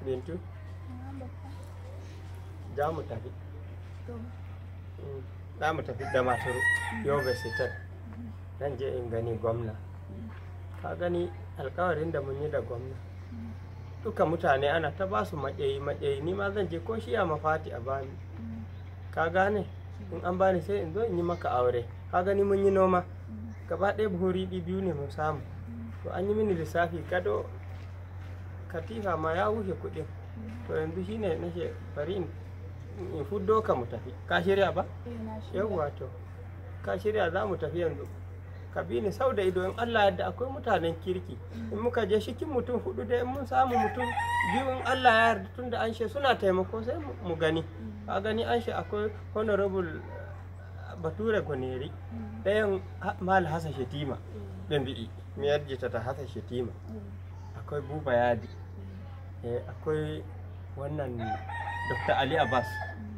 Bintu, za mu tafi. Za mu tafi Damaturu, Yobe State. Zan je in gani gwamna. Ka gani alkawarin da mun yi da gwamna. Duka mutane ana ta ba su maƙeyi maƙeyi, ni ma zan je ko shi a mafati a bani. Ka gane? In an bani sai in zo in yi maka aure. Ka gani mun yi noma. Gaba ɗaya buhu riɗi biyu ne mun samu. To an yi mini lissafi gado katifa ma ya wuce kuɗin. To yanzu shine nake bari in fuddo ka mu tafi. Ka shirya ba? Yawwa to. Ka shirya za mu tafi yanzu. Ka bi ni sau da ido, in Allah yadda akwai mutanen kirki. In muka je shikin mutum hudu da in mun samu mutum biyu, in Allah ya yarda, tunda an she suna taimako, sai mu gani. Ka gani an she akwai Honorable Bature Goneri. Ɗayan Mal Hassan Shetima. Ɗan bi'i. Mi yarjita ta Hassan Shetima. Akwai Buba Yadi. Akwai wannan Dr. Ali Abbas.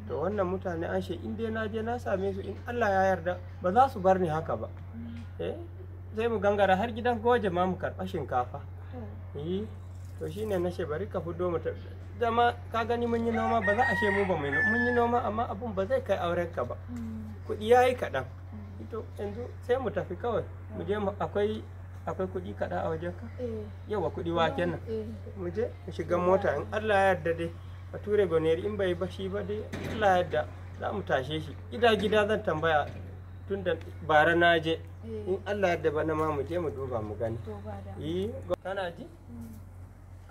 To wannan mutane an she in dai na je na same su, in Allah ya yarda ba za su bar ni haka ba. Sai mu gangara har gidan goje ma mu karɓa shinkafa. To shine na ce bari ka fito mu tafi. Dama ka gani mun yi noma, ba za a ce mu ba mu yi noma, amma abun ba zai kai auren ka ba. Kuɗi yayi kaɗan. To yanzu sai mu tafi kawai. Mu je akwai kuɗi kaɗan a wajen ka? Yawa, kuɗi waken nan. Mu je mu shiga mota, in Allah ya yarda dai Bature Goneri in bai ba shi ba dai, Allah ya yarda za mu tashe shi. Gida gida zan tambaya, tun da bara na je. In Allah ya yarda bana ma mu je mu duba mu gani. Yi kana ji?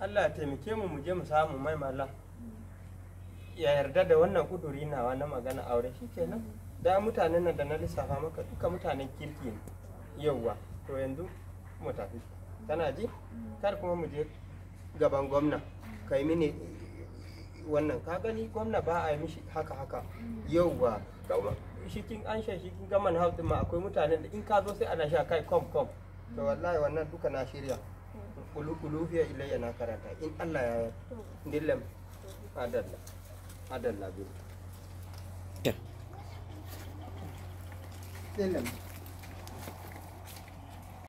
Allah ya taimake mu, mu je mu samu mai mala. Ya yarda da wannan kuduri nawa na magana aure, shikenan. Da mutanen nan da na lissafa maka duka mutanen kirki ne. Yauwa, to yanzu mu tafi. Kana ji? Kar kuma mu je gaban gwamna. Kai mini wannan, ka gani gwamna ba a yi mishi haka haka. Yauwa, shikin an sha shikin gaman house ma akwai mutanen da in ka zo sai ana sha kai kom kom. To wallahi wannan duka na shirya. Kulu kulu fiye ilayya na karanta, in Allah ya yarda. Dillam. Adalla. Adalla biyu. Dillam.